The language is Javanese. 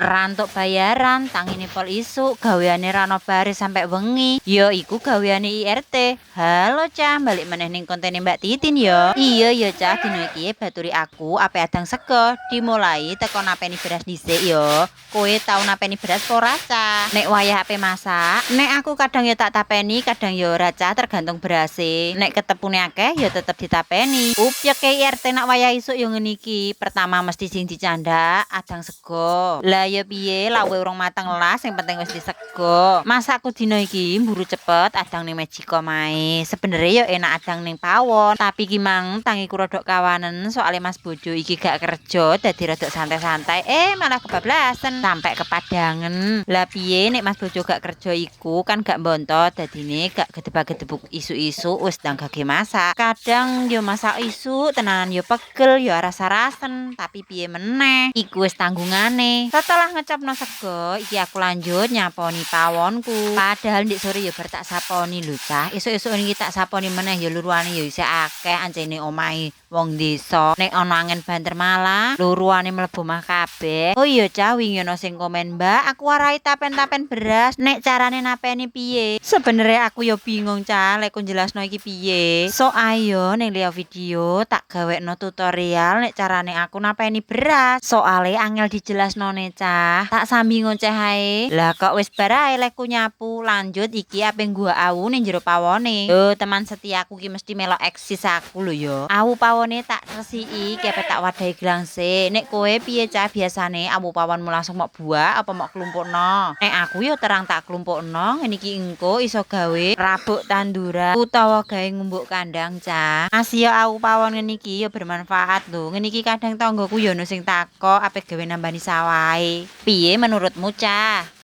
Ra entuk bayaran, tangine pol isuk, gaweane ra ono bare sampe wengi. Ya iku gaweane IRT. Halo, Cah, balik meneh ning kontene Mbak Titin ya. Iya ya, Cah, dino iki baturi aku ape adang sego, dimulai teko napeni beras dhisik ya. Kowe tau napeni beras apa ora, Cah? Nek wayah ape masak, nek aku kadang ya tak tapeni, kadang ya ora, Cah, tergantung berase. Nek ketepune akeh ya tetep ditapeni. Upyeke IRT nak wayah isuk ya ngene iki. Pertama mesti sing dicandak adang sego. Lah ya piye, lawuhe urung mateng lah, sing penting wis disego. Masakku dina iki mburu cepet adang ning Magicom ae. Sebenere ya enak adang ning pawon, tapi ki mang tangiku rodok kawanen soalnya Mas Bojo iki gak kerja, dadi rodok santai-santai, eh malah kebablasan sampai kepadangen. Lah piye, nek Mas Bojo gak kerja iku kan gak bontot, dadine gak gedebak-gedebuk isuk-isuk wis ndang gage masak. Kadang yo masak isuk tenanan yo pegel yo rasa-rasen, tapi piye meneh, iku wis tanggungane. Setelah ngecapno sego, iki aku lanjut nyaponi pawonku. Padahal ndik sore yo bar tak saponi lho, Cah. Esuk-esuk niki tak saponi meneh ya luruane ya isih akeh, ancene omahe wong desa. Nek ana angin banter malah luruane mlebu omah kabeh. Oh iya, Cah, wingi ana sing komen, "Mbak, aku warai tapen-tapen beras. Nek carane napeni piye?" Sebenere aku yo bingung, Cah, lek ku jelasno iki piye. So ayo ning liya video tak gawekno tutorial nek carane aku napeni beras. Soale angel dijelasnone, Cah. Tak sambi ngoceh ae. Lah kok wis bar ae lekku nyapu, lanjut iki ape ngguak awu ning jero pawone. Lho, teman setiaku ki mesti melok eksis aku lho ya. Awu pawone tak resiki, ki ape tak wadahi glangse. Nek kowe piye, Cah, biasane awu pawonmu langsung mok buak apa mok klumpukno? Nek aku ya terang tak klumpukno, ngene iki engko iso gawe rabuk tanduran utawa gawe ngumbuk kandang, Cah. Masih awu pawon ngene iki ya bermanfaat lho. Ngene iki kadang tanggoku ya ono sing takok ape gawe nambani sawahe. Piye menurutmu, Cah?